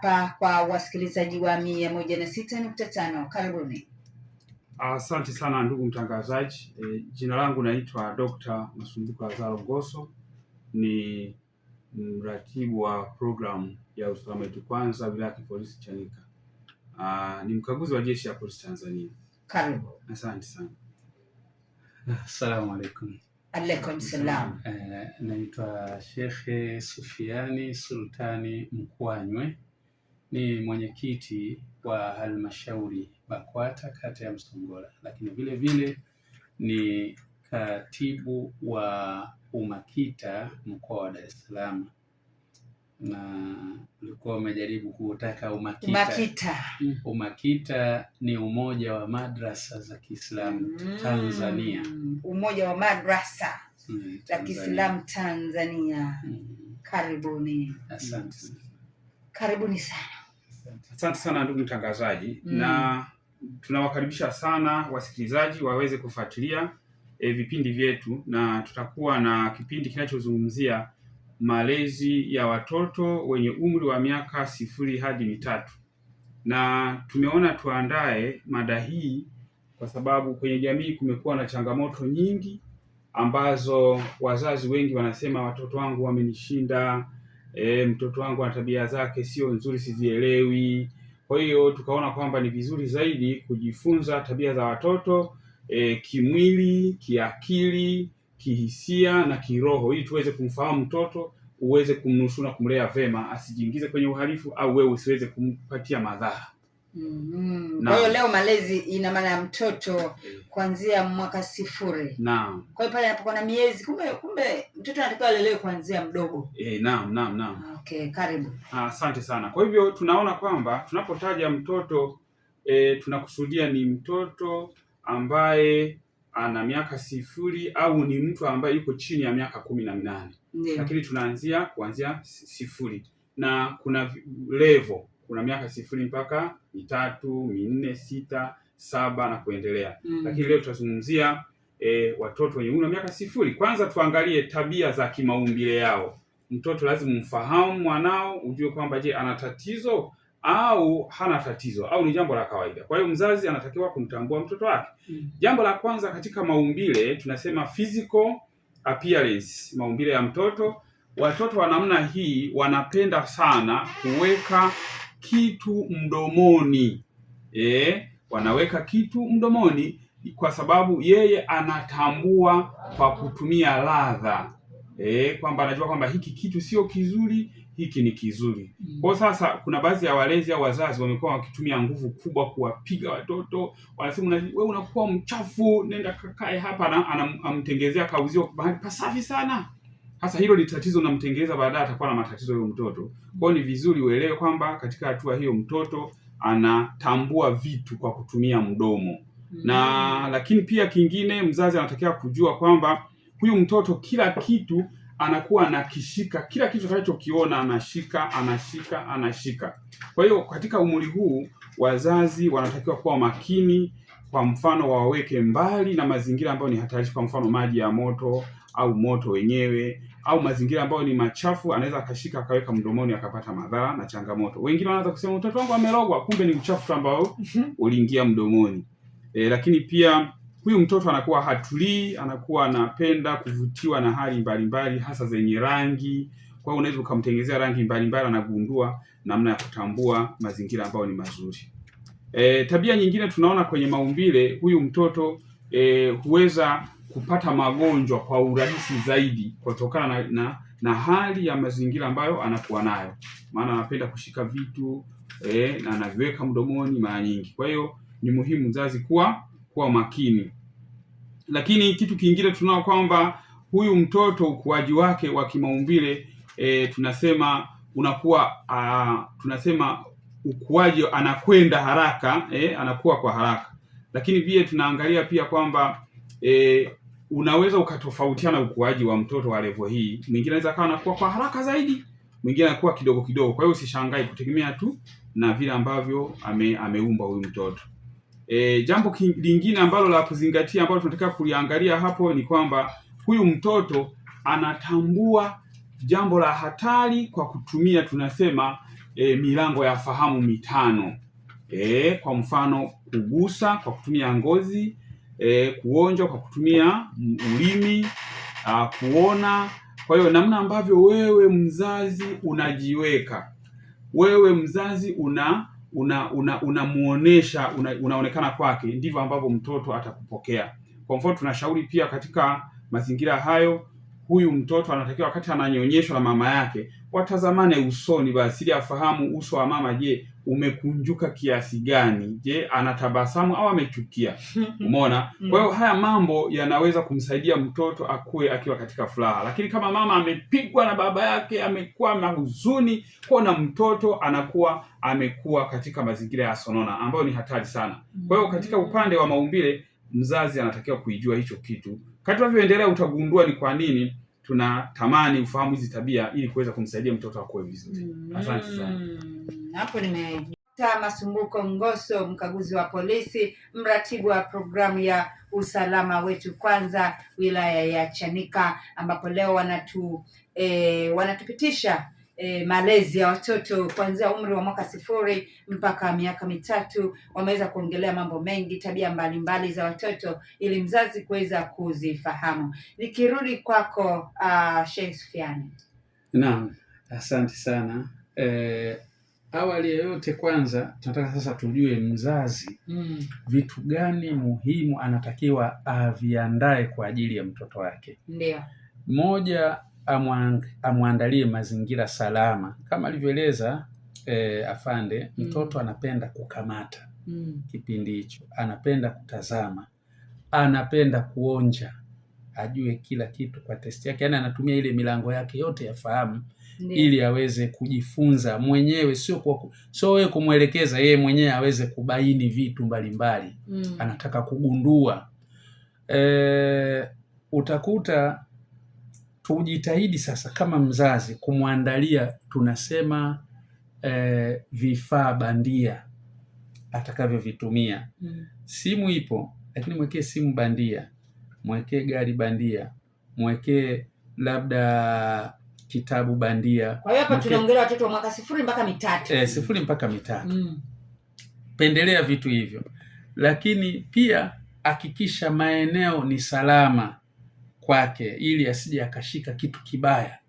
hapa kwa wasikilizaji wa 106.5. Karibuni. Asante sana ndugu mtangazaji. Jina langu naitwa Dr. Masumbuko Lazaro Ngoso, ni mratibu wa programu ya usalama wetu kwanza wilaya ya kipolisi Chanika. Ni mkaguzi wa jeshi la polisi Tanzania. Karibu. Asante sana. Assalamu alaikum. Alaikum salam. Naitwa Shekhe Sufiani Sultani Mkwanywe, ni mwenyekiti wa halmashauri BAKWATA kata ya Msongola, lakini vile vile ni katibu wa UMAKITA mkoa wa Dar es Salaam, na ulikuwa umejaribu kutaka UMAKITA. UMAKITA. UMAKITA ni umoja wa madrasa za Kiislamu Tanzania. Umoja wa madrasa za Kiislamu Tanzania. Karibuni. Asante. Karibuni sana. Asante sana ndugu mtangazaji. Na tunawakaribisha sana wasikilizaji waweze kufuatilia vipindi vyetu, na tutakuwa na kipindi kinachozungumzia malezi ya watoto wenye umri wa miaka 0 hadi 3, na tumeona tuandae mada hii kwa sababu kwenye jamii kumekuwa na changamoto nyingi ambazo wazazi wengi wanasema watoto wangu wamenishinda, mtoto wangu ana tabia zake sio nzuri, sizielewi. Kwa hiyo tukaona kwamba ni vizuri zaidi kujifunza tabia za watoto kimwili, kiakili, kihisia na kiroho, ili tuweze kumfahamu mtoto, uweze kumnusuru na kumlea vema, asijiingize kwenye uhalifu au wewe usiweze kumpatia madhara. Kwa hiyo leo malezi ina maana ya mtoto kuanzia mwaka 0. Naam. Kwa hiyo pale anapokuwa na miezi, kumbe mtoto anatakiwa alelewe kuanzia mdogo. Naam, naam, naam. Okay, karibu. Asante sana. Kwa hivyo tunaona kwamba tunapotaja mtoto tunakusudia ni mtoto ambaye ana miaka 0 au ni mtu ambaye yuko chini ya miaka 18. Lakini tunaanzia kuanzia 0 na kuna level, kuna miaka 0 mpaka 3, 4, 6, 7 na kuendelea. Lakini leo tutazungumzia watoto wenye umri wa miaka 0. Kwanza tuangalie tabia za kimaumbile yao. Mtoto lazima umfahamu mwanao, ujue kwamba je, ana tatizo au hana tatizo au ni jambo la kawaida. Kwa hiyo mzazi anatakiwa kumtambua mtoto wake. Jambo la kwanza katika maumbile tunasema physical appearance, maumbile ya mtoto. Watoto wa namna hii wanapenda sana kuweka kitu mdomoni. Wanaweka kitu mdomoni kwa sababu yeye anatambua kwa kutumia ladha. Kwamba anajua kwamba hiki kitu sio kizuri, hiki ni kizuri. Kwa sasa kuna baadhi ya walezi au wazazi wamekuwa wakitumia nguvu kubwa kuwapiga watoto, wanasema wewe unakuwa mchafu, nenda kakae hapa, na anamtengezea kauzio mahali pasafi sana. Sasa hilo ni tatizo, unamtengeza baadaye atakuwa na matatizo huyo mtoto. Kwa hiyo ni vizuri uelewe kwamba katika hatua hiyo mtoto anatambua vitu kwa kutumia mdomo. Na lakini pia kingine mzazi anatakiwa kujua kwamba huyu mtoto kila kitu anakuwa anakishika, kila kitu anachokiona anashika, anashika, anashika. Kwa hiyo katika umri huu wazazi wanatakiwa kuwa makini, kwa mfano waweke mbali na mazingira ambayo ni hatarishi, kwa mfano maji ya moto au moto wenyewe au mazingira ambayo ni machafu, anaweza akashika akaweka mdomoni akapata madhara na changamoto. Wengine wanaanza kusema mtoto wangu amerogwa, kumbe ni uchafu ambao uliingia mdomoni. Lakini pia huyu mtoto anakuwa hatulii, anakuwa anapenda kuvutiwa na hali mbalimbali hasa zenye rangi. Kwa hiyo unaweza ukamtengenezea rangi mbalimbali, anagundua namna ya kutambua mazingira ambayo ni mazuri. Tabia nyingine tunaona kwenye maumbile, huyu mtoto huweza kupata magonjwa kwa urahisi zaidi kutokana na hali ya mazingira ambayo anakuwa nayo, maana anapenda kushika vitu na anaviweka mdomoni mara nyingi. Kwa hiyo ni muhimu mzazi kuwa makini. Lakini kitu kingine tunao kwamba huyu mtoto ukuaji wake wa kimaumbile tunasema unakuwa tunasema ukuaji anakwenda haraka, anakuwa kwa haraka. Lakini pia tunaangalia pia kwamba unaweza ukatofautiana ukuaji wa mtoto wa level hii. Mwingine anaweza akawa anakuwa kwa haraka zaidi, mwingine anakuwa kidogo kidogo. Kwa hiyo usishangae, kutegemea tu na vile ambavyo ameumba huyu mtoto. Jambo lingine ambalo la kuzingatia ambalo tunataka kuliangalia hapo ni kwamba huyu mtoto anatambua jambo la hatari kwa kutumia tunasema milango ya fahamu mitano. Kwa mfano kugusa kwa kutumia ngozi, kuonja kwa kutumia ulimi, kuona. Kwa hiyo namna ambavyo wewe mzazi unajiweka, wewe mzazi una unamuonesha una unaonekana kwake, ndivyo ambavyo mtoto atakupokea. Kwa mfano, tunashauri pia katika mazingira hayo, huyu mtoto anatakiwa wakati ananyonyeshwa na mama yake watazamane usoni, basi ili afahamu uso wa mama, je, umekunjuka kiasi gani? Je, anatabasamu au amechukia? Umeona? Kwa hiyo haya mambo yanaweza kumsaidia mtoto akue akiwa katika furaha, lakini kama mama amepigwa na baba yake, amekuwa na huzuni, kwa na mtoto anakuwa amekuwa katika mazingira ya sonona ambayo ni hatari sana. Kwa hiyo katika upande wa maumbile, mzazi anatakiwa kuijua hicho kitu. Kadri unavyoendelea utagundua ni kwa nini tunatamani ufahamu hizi tabia ili kuweza kumsaidia mtoto akue vizuri. Asante sana. Hapo nimejta Masumbuko Ngoso, mkaguzi wa polisi, mratibu wa programu ya usalama wetu kwanza wilaya ya Chanika, ambapo leo wanatupitisha malezi ya watoto kuanzia umri wa mwaka 0 mpaka miaka 3. Wameweza kuongelea mambo mengi, tabia mbalimbali za watoto ili mzazi kuweza kuzifahamu. Nikirudi kwako Sheikh Sufiani. Naam, asante sana. Awali ya yote kwanza tunataka sasa tujue mzazi vitu gani muhimu anatakiwa aviandae kwa ajili ya mtoto wake. Ndio. Moja, amwandalie mazingira salama kama alivyoeleza afande. Mtoto anapenda kukamata kipindi hicho, anapenda kutazama, anapenda kuonja, ajue kila kitu kwa testi yake, yaani anatumia ile milango yake yote ya fahamu ili aweze kujifunza mwenyewe, sio wewe kumwelekeza, yeye mwenyewe aweze kubaini vitu mbalimbali. Anataka kugundua. Utakuta tujitahidi sasa kama mzazi kumwandalia, tunasema vifaa bandia atakavyovitumia. Simu ipo, lakini mwekee simu bandia, mwekee gari bandia, mwekee labda kitabu bandia. Kwa hiyo hapa tunaongelea watoto wa mwaka 0 mpaka 3. 0 mpaka 3. Pendelea vitu hivyo, lakini pia hakikisha maeneo ni salama kwake ili asije akashika kitu kibaya.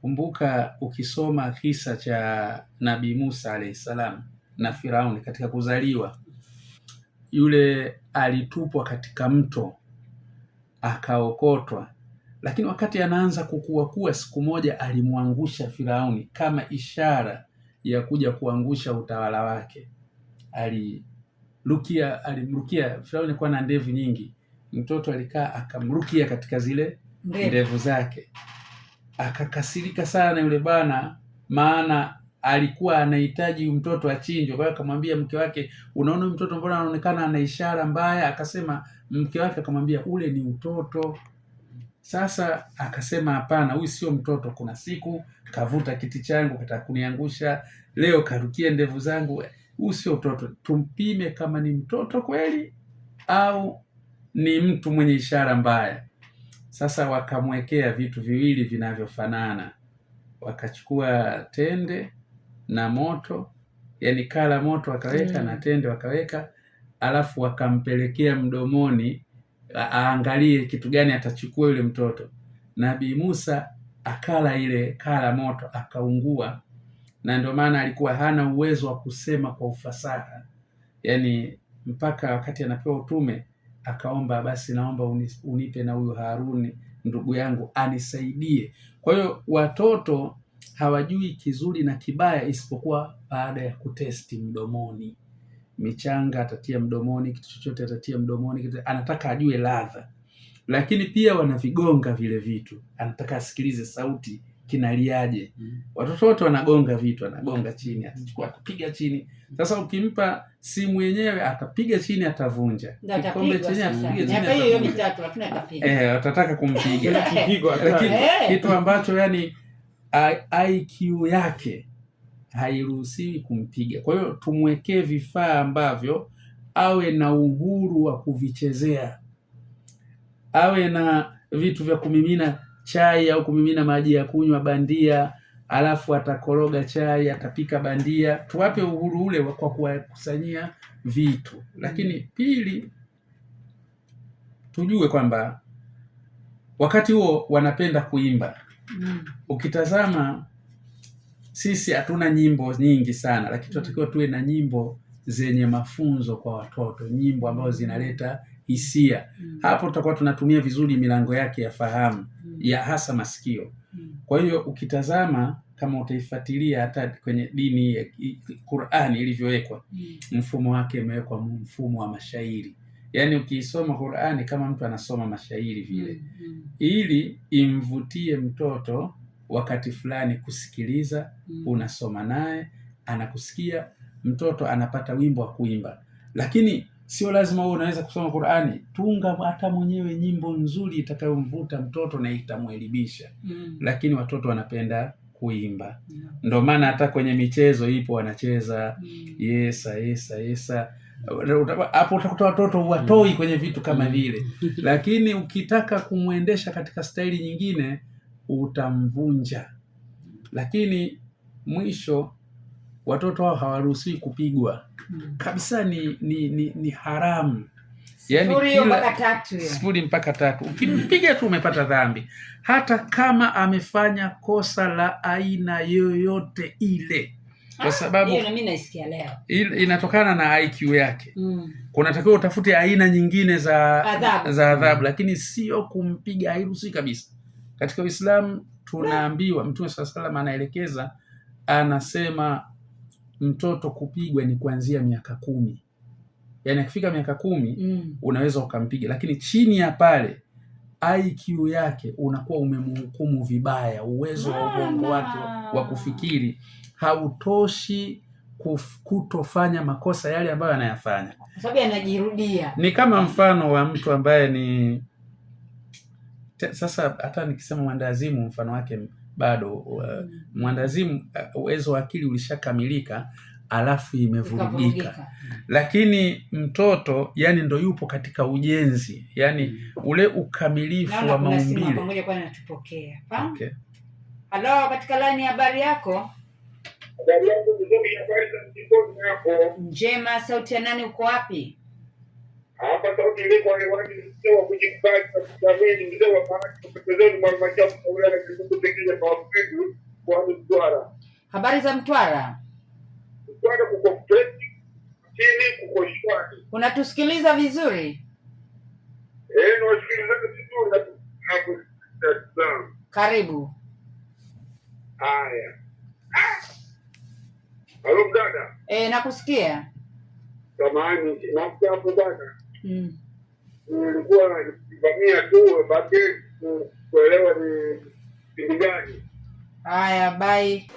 Kumbuka ukisoma kisa cha Nabii Musa alayhi salam na Firauni katika kuzaliwa, yule alitupwa katika mto akaokotwa, lakini wakati anaanza kukua kuwa, siku moja alimwangusha Firauni kama ishara ya kuja kuangusha utawala wake. Alimrukia Firauni, alikuwa na ndevu nyingi. Mtoto alikaa akamrukia katika zile ndevu zake, akakasirika sana yule bwana, maana alikuwa anahitaji mtoto achinjwe. Kwa hiyo akamwambia mke wake, unaona mtoto mbona anaonekana ana ishara mbaya? Akasema, mke wake akamwambia ule ni utoto. Sasa akasema hapana, huyu sio mtoto. Kuna siku kavuta kiti changu kataka kuniangusha, leo karukia ndevu zangu, huyu sio mtoto. Tumpime kama ni mtoto kweli au ni mtu mwenye ishara mbaya. Sasa wakamwekea vitu viwili vinavyofanana, wakachukua tende na moto, yani kala moto wakaweka na tende wakaweka, alafu wakampelekea mdomoni aangalie kitu gani atachukua yule mtoto. Nabii Musa akala ile kala moto akaungua, na ndio maana alikuwa hana uwezo wa kusema kwa ufasaha, yani mpaka wakati anapewa utume akaomba, basi naomba unipe na huyu Haruni ndugu yangu anisaidie. Kwa hiyo watoto hawajui kizuri na kibaya isipokuwa baada ya kutesti mdomoni. Michanga atatia mdomoni, kitu chochote atatia mdomoni, kitu, anataka ajue ladha. Lakini pia wanavigonga vile vitu, anataka asikilize sauti kinaliaje. Watoto wote wanagonga vitu, anagonga chini, atachukua atapiga chini. Sasa ukimpa simu yenyewe atapiga chini, atavunja kikombe chenyewe, atapiga chini, atataka kumpiga lakini kitu ambacho yani IQ yake hairuhusiwi kumpiga. Kwa hiyo tumwekee vifaa ambavyo awe na uhuru wa kuvichezea, awe na vitu vya kumimina chai au kumimina maji ya kunywa bandia, Alafu atakoroga chai, atapika bandia. Tuwape uhuru ule kwa kuwakusanyia vitu. Lakini pili, tujue kwamba wakati huo wanapenda kuimba. Ukitazama sisi hatuna nyimbo nyingi sana, lakini tunatakiwa tuwe na nyimbo zenye mafunzo kwa watoto, nyimbo ambazo zinaleta hisia. Hapo tutakuwa tunatumia vizuri milango yake ya fahamu, ya hasa masikio. Kwa hiyo ukitazama kama utaifuatilia hata kwenye dini ya Qur'ani ilivyowekwa, mfumo wake umewekwa mfumo wa mashairi. Yaani ukiisoma Qur'ani kama mtu anasoma mashairi vile, ili imvutie mtoto wakati fulani kusikiliza. Unasoma naye, anakusikia, mtoto anapata wimbo wa kuimba. Lakini sio lazima wewe unaweza kusoma Qur'ani, tunga hata mwenyewe nyimbo nzuri itakayomvuta mtoto na itamuelimisha. Lakini watoto wanapenda kuimba. Ndio maana hata kwenye michezo ipo wanacheza yesa yesa yesa. Hapo utakuta watoto watoi kwenye vitu kama vile. Lakini ukitaka kumwendesha katika staili nyingine utamvunja. Lakini mwisho watoto hao hawaruhusiwi kupigwa kabisa, ni haramu. Yaani 0 kila mpaka 3 hiyo. 0 mpaka 3. Ukimpiga tu umepata dhambi, hata kama amefanya kosa la aina yoyote ile, kwa sababu Hiyo na mimi naisikia leo. Inatokana na IQ yake. Kunatakiwa utafute aina nyingine za Adhabu. za adhabu, lakini sio kumpiga, hairuhusiwi kabisa. Katika Uislamu tunaambiwa, Mtume sallallahu alaihi wasallam anaelekeza, anasema mtoto kupigwa ni kuanzia miaka 10. Yaani akifika miaka 10 unaweza ukampiga, lakini chini ya pale IQ yake unakuwa umemhukumu vibaya. Uwezo wa ubongo wake wa kufikiri hautoshi kutofanya makosa yale ambayo anayafanya. Kwa sababu yanajirudia. Ni kama mfano wa mtu ambaye ni sasa hata nikisema mwandazimu mfano wake bado mwandazimu, uwezo wa akili ulishakamilika alafu imevurugika. Ikavurugika. Lakini mtoto yani ndo yupo katika ujenzi, yani ule ukamilifu Naona wa kuna simu maumbile. hapa, ngoja kwanza natupokea. Okay. Halo, katika line ya habari yako? Habari yangu nzuri, habari za mjikoni hapo. Njema, sauti ya nani, uko wapi? Hapa sauti iliko hewani, mzee wa kujikubali na kuthamini, mzee wa bahati kupendezeni mwa halmashauri ya wilaya ya Kisutu pengine kwa Mtwara, kwa Mtwara. Habari za Mtwara? Mtwara kuko fresh, chini kuko shwari. Unatusikiliza vizuri? Niwasikiliza vizuri na kusikiliza. Karibu. Haya. Halo dada. Nakusikia. Samahani, nafsi hapo dada. Nilikuwa nikivamia tu basi kuelewa ni kitu gani. Haya, bye.